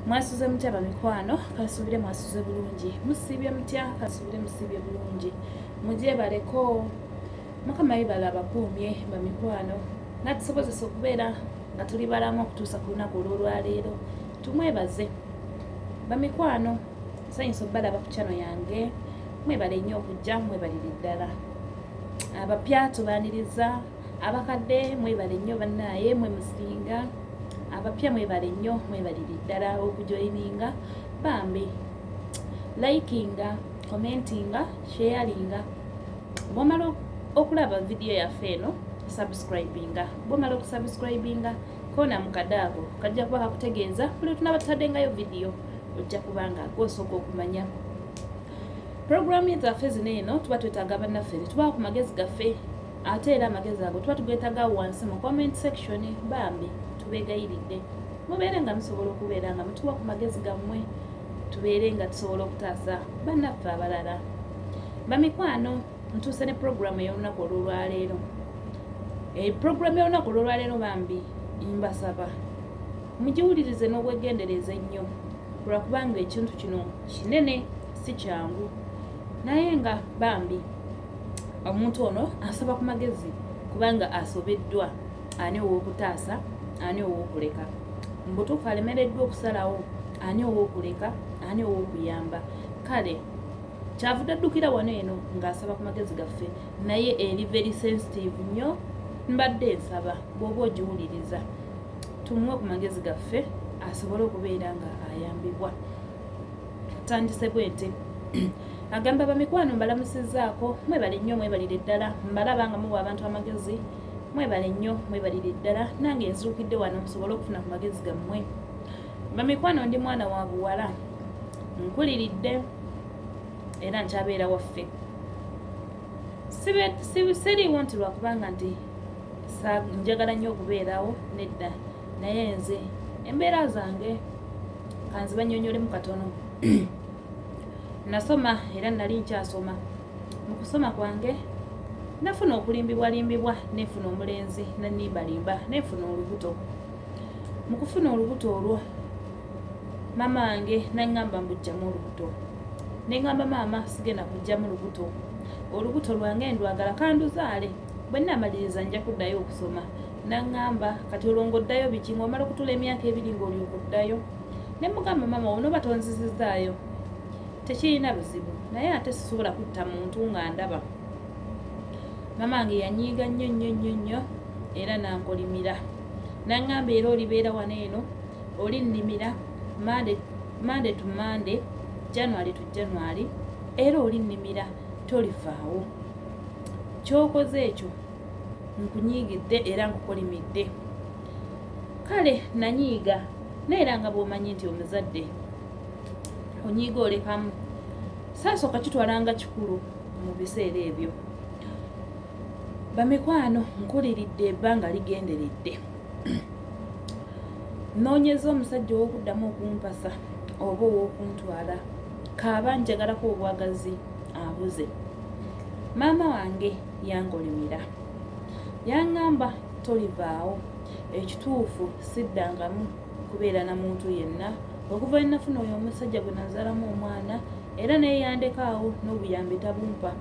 Mwasuze mutya bamikwano? Kansuubire mwasuze bulungi. Musiibye mutya? Kansuubire musiibye bulungi. Mugyebaleko. Mukama yebale abakuumye bamikwano n'atusobozesa okubeera nga tuli balamu okutuusa ku lunaku olw'olwaleero. Tumwebaze. Bamikwano, nsanyuse okubalaba ku channel yange. Mwebale nnyo okujja, mwebalire ddala. Abapya tubaaniriza. Abakadde mwebale nnyo bannaaye, mwe musinga. Abapya mwebale nnyo, mwebalire ddala okujoyininga. Bambi likinga, commentinga, sharinga. Bwomala okulaba vidiyo yaffe eno, subscribinga. Bwomala okusubscribinga, koona mu kade ako, kajja kuba kakutegeeza buli tunaba tutaddengayo vidiyo, ojja kubanga gwosooka okumanya. Puroguramu zaffe zino eno tuba twetaaga bannaffe ne tubawa ku magezi gaffe, ate era amagezi ago tuba tugeetaaga wansi mu comment section. Bambi tubeegayiridde mubeere nga musobola okubeera nga mutuwa ku magezi gammwe, tubeere nga tusobola okutaasa bannaffe abalala. Bamikwano, ntuuse ne puroguramu ey'olunaku olw'olwaleero. Puroguramu y'olunaku olw'olwaleero, bambi mbasaba mugiwulirize n'obwegendereza ennyo, lwakubanga ekintu kino kinene, si kyangu. Naye nga bambi omuntu ono asaba ku magezi kubanga asobeddwa ani ow'okutaasa, ani ow'okuleka. Mu butuufu alemereddwa okusalawo ani ow'okuleka, ani ow'okuyamba. Kale kyavudde addukira wano eno ng'asaba ku magezi gaffe, naye eri very sensitive nnyo. Mbadde nsaba bw'oba ogiwuliriza tumuwe ku magezi gaffe asobole okubeera nga ayambibwa. Tandise bwe nti, agamba: "Bamikwano, mbalamusizzaako. Mwebale nnyo, mwebalire ddala. Mbalaba nga muwa abantu amagezi. Mwebale nnyo, mwebalire ddala. Nange nzuukidde wano nsobole okufuna ku magezi gammwe. Bamikwano, ndi mwana wa buwala, nkuliridde era nkyabeera waffe. Siriiwo nti lwakubanga nti njagala nnyo okubeerawo, nedda. Naye nze embeera zange kanzibanyonyolemu katono. Nasoma era nali nkyasoma. Mu kusoma kwange nafuna okulimbibwalimbibwa, nefuna omulenzi nanimbalimba, nefuna olubuto. Mu kufuna olubuto olwo, maama wange naŋŋamba mbujjamu olubuto. Neŋŋamba, 'Maama, sigenda kujjamu lubuto. Olubuto lwange ndwagala, kanduzaale. Bwe naamaliriza nja kuddayo okusoma.' Naŋŋamba, 'Kati olwo ng'oddayo biki, ng'omala okutula emyaka 2 ng'olyoka oddayo?' Ne mugamba, 'Maama, onooba tonzizizaayo tekirina buzibu, naye ate sisobola kutta muntu nga ndaba.' Maama wange yanyiiga nnyo nnyo nnyo nnyo era nankolimira. Naŋŋamba, 'Era olibeera wano eno, oli nnimira Monday to Monday, January to January, era oli nnimira, tolivaawo. Kyokoze ekyo nkunyiigidde era nkukolimidde.' Kale nanyiiga, naye era nga bw'omanyi nti omuzadde onyiiga olekamu, saasooka kitwalanga kikulu mu biseera ebyo. Bamikwano, nkuliridde ebbanga ligenderedde noonyeza omusajja ow'okuddamu okumpasa oba ow'okuntwala, kaaba njagalako obwagazi abuze. Maama wange yankolimira, yaŋŋamba, 'Tolivaawo.' Ekituufu, siddangamu kubeera na muntu yenna okuva we nafuna oyo omusajja gwe nazaalamu omwana, era naye yandekaawo, n'obuyambi tabumpa.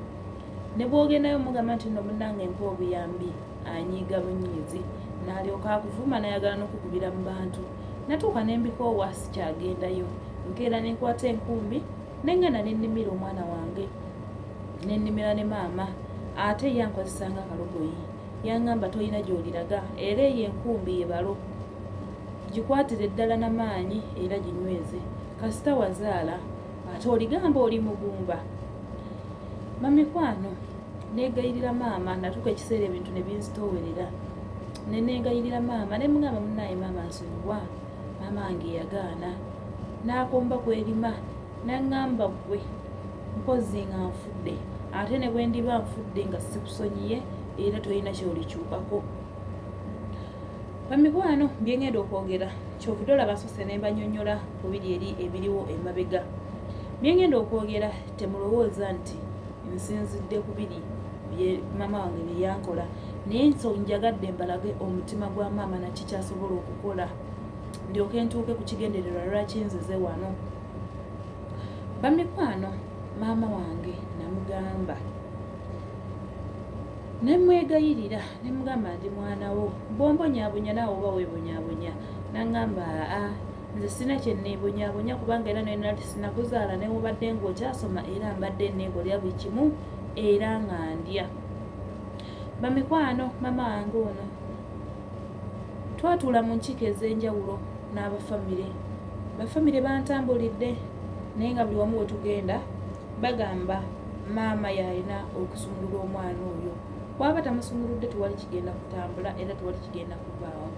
Ne bw'ogendayo mugamba nti nno munnange mpa obuyambi, anyiiga bunyiizi n'alyoka akuvuma, n'ayagala n'okukubira mu bantu. Natuuka ne mbikoowa, sikyagendayo. Nkeera ne nkwata enkumbi ne ŋŋenda ne nnimira omwana wange, ne nnimira ne maama. Ate ye ankozesanga akalogoyi. Yaŋŋamba, 'Tolina gy'oliraga, era eyo enkumbi ye balo, gikwatire ddala n'amaanyi era ginyweze. Kasita wazaala, ate oligamba oli mugumba.' Bamikwano, neegayirira maama. Natuuka ekiseera ebintu ne binzitoowerera, ne neegayirira maama, ne mugamba, 'Munnaaye maama, nsonyiwa.' Maama wange yagaana, n'akomba kwerima, n'aŋŋamba, 'Ggwe mpozzi nga nfudde, ate ne bwe ndiba nfudde nga sikusonyiye, era tolina kyolikyukako.' Bamikwano, byengenda okwogera, kyovudde olaba nsose ne mbanyonnyola ku biri eri ebiriwo emabega. Byengenda okwogera, temulowooza nti nsinzidde ku biri bye maama wange bye yankola, naye nso njagadde mbalage omutima gwa maama naki kyasobola okukola. ndyoke ntuuke ku kigendererwa lwaki nzize wano. Bamikwano, maama wange namugamba ne mmwegayirira ne mugamba ndi mwana wo, bw'ombonyaabonya naawe oba weebonyaabonya. N'aŋŋamba aa nze sirina kye neebonyaabonya kubanga era ne nali sinakuzaala ne wobadde ng'okyasoma era mbadde neekolera buli kimu era nga ndya. Bamikwano, maama wange ono twatuula mu nkiiko ez'enjawulo n'abafamire. Bafamire bantambulidde naye nga buli wamu we tugenda bagamba maama y'alina okusumulula omwana oyo. Bw'aba tamusumuludde tewali kigenda kutambula era tewali kigenda kubaawo.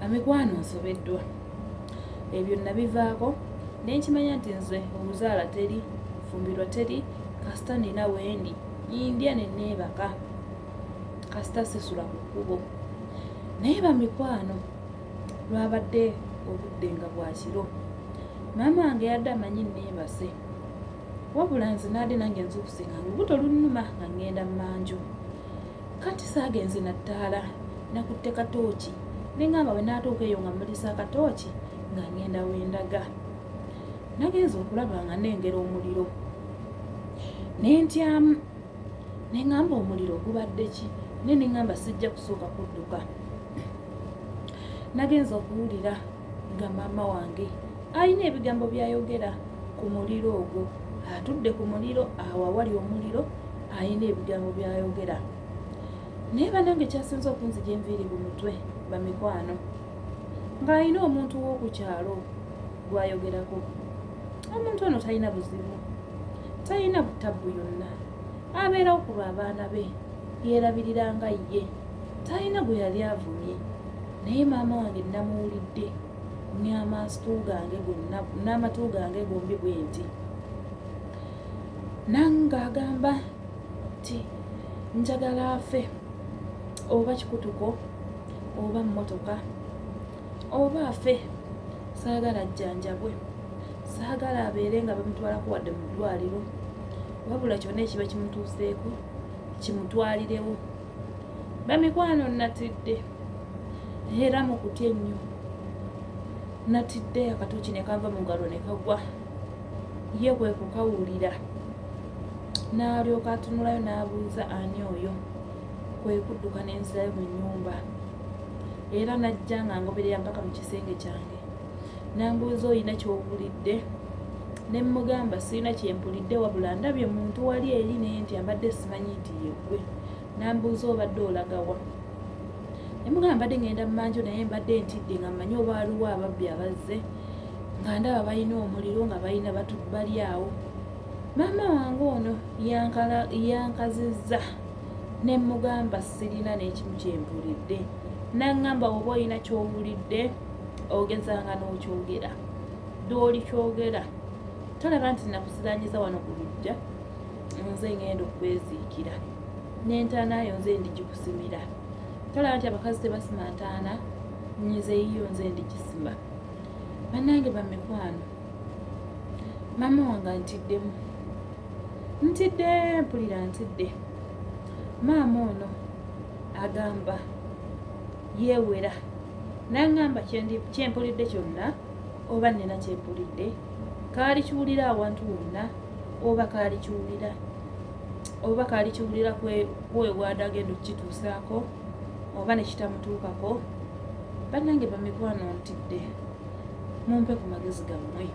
Bamikwano nsobeddwa. Ebyo nabivaako ne nkimanya nti nze okuzaala teri, kufumbirwa teri, kasita nina wendi ndya ne neebaka, kasita sisula ku kkubo. Naye bamikwano lwabadde obudde nga bwa kiro, maama wange yadde amanyi neebase, wabula nze naadde nange nzuukuse nga olubuto lunnuma nga ŋŋenda mmanju. Kati saagenze na ttaala, nakutte katooki ne ŋŋamba bwe naatuuka eyo nga mmulisa akatooki nga ŋŋenda we ndaga. Nagenze okulaba nga nnengera omuliro ne ntyamu ne ŋŋamba omuliro gubadde ki? Naye ne ŋŋamba sijja kusooka kudduka. Nagenze okuwulira nga maama wange alina ebigambo by'ayogera ku muliro ogwo. Atudde ku muliro awo awali omuliro alina ebigambo by'ayogera. Naye banange kyasinze okunzija enviiri ku mutwe bamikwano ng'alina omuntu w'oku kyalo gw'ayogerako. Omuntu ono talina buzibu, talina butabbu yonna, abeerawo ku lw'abaana be, yeerabirira nga ye, talina gwe yali avumye. Naye maama wange namuwulidde n'amatu gange gonna n'amatu gange gombi bwe nti nange agamba nti njagala afe oba kikutuko oba mmotoka oba afe, saagala ajjanjabwe, saagala abeere nga bamutwalako wadde mu ddwaliro, wabula kyonna ekiba kimutuuseeko kimutwalirewo. Bamikwano natidde era mu kutya ennyo natidde akatooki ne kanva mu ngalo ne kagwa, ye kwe kukawulira n'alyoka atunulayo n'abuuza ani oyo, kwe kudduka ne nzirayo mu nnyumba era n'ajja nga ngoberera mpaka mu kisenge kyange n'ambuuza olina ky'owulidde? Ne mmugamba sirina kye mpulidde wabula ndabye muntu wali eri ne ntya mbadde simanyi nti yeggwe. N'ambuuza obadde olaga wa? Ne mugamba mbadde ngenda mmanju naye mbadde ntidde nga mmanyi oba waliwo ababbi abazze nga ndaba balina omuliro nga balina bali awo. Maama wange ono yankazizza ne mmugamba sirina n'ekimu kye mpulidde. N'aŋŋamba oba olina ky'owulidde ogezanga n'okyogera. Lw'olikyogera tolaba nti nakusiranyiza wano ku luggya nze ngenda okweziikira n'entaana yo nze ndigikusimira. Tolaba nti abakazi tebasima ntaana nyize yiyo nze ndigisima. Bannange bamikwano, maama wange antiddemu, ntidde mpulira ntidde. Maama ono agamba yeewera n'aŋŋamba kyempulidde kyonna oba nnina kyempulidde kaali kiwulira awantu wonna oba kaali kiwulira oba kaali kiwulira kwoyo gwada agenda okukituusaako oba ne kitamutuukako. Bannange bamikwano ntidde, mumpe ku magezi gammwe.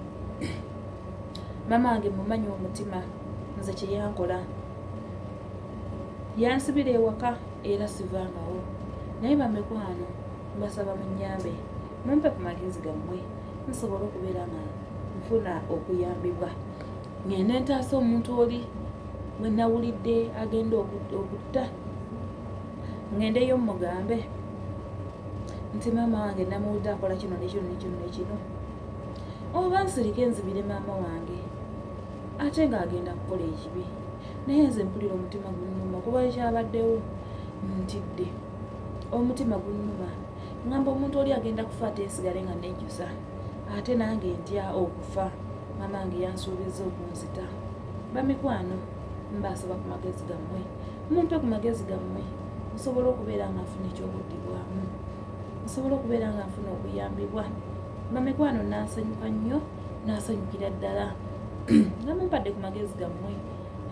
Maama wange mumanyi omutima nze kye yankola, yansibira ewaka era sivangawo. Naye bamikwano mbasaba munnyambe, mumpe ku magezi gammwe nsobole okubeera nga nfuna okuyambibwa ngende ntaasa omuntu oli gwe nawulidde agenda okutta, ngendeyo mugambe nti maama wange namuwulidde akola kino nekino nekino nekino, oba nsirike nzibire maama wange ate ng'agenda kukola ekibi. Naye nze mpulira omutima gunnuma kuba ekyabaddewo ntidde, omutima gunnuma ngamba omuntu oli agenda kufa ate nsigale nga nejjusa, ate nange ntya okufa. Maama wange yansuubizza okunzita. Bamikwano mbasaba ku magezi gammwe, mumpe ku magezi gammwe nsobole okubeera nga nfuna ekyokuddibwamu. Nsobola okubeera nga nfuna okuyambibwa. Bamikwano, naasanyuka nnyo, naasanyukira ddala nga mumpadde ku magezi gammwe,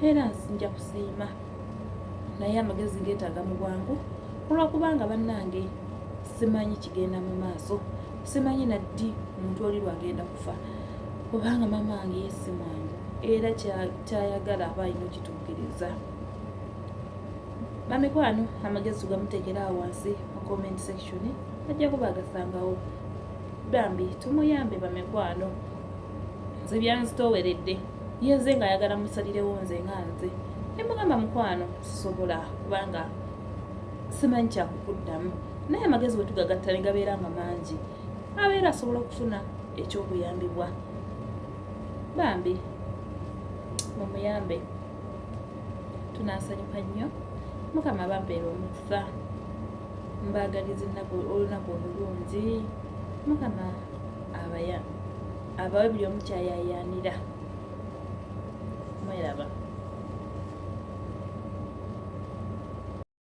era nja kusiima. Naye amagezi geetaaga mu bwangu, olwakubanga bannange simanyi kigenda mu maaso, simanyi naddi muntu oli lwagenda kufa, kubanga maama wange ye si mwangu, era kyayagala aba alina okituukiriza. Bamikwano, amagezi tugamuteekera awo wansi mu comment section, ajja kuba agasangawo. Bambi tumuyambe, bamikwano. Nze byanzitooweredde, yenze ng'ayagala musalirewo nze nga nze nemugamba, "Mukwano, sisobola kubanga simanyi kyakukuddamu." Naye amagezi bwe tugagatta ne gabeera nga mangi, abeera asobola okufuna ekyokuyambibwa. Bambi mumuyambe, tunasanyuka nnyo. Mukama bampeera omukisa, mbaagaliza olunaku olulungi. Mukama abawe buli omu kyayayaanira. Mweraba.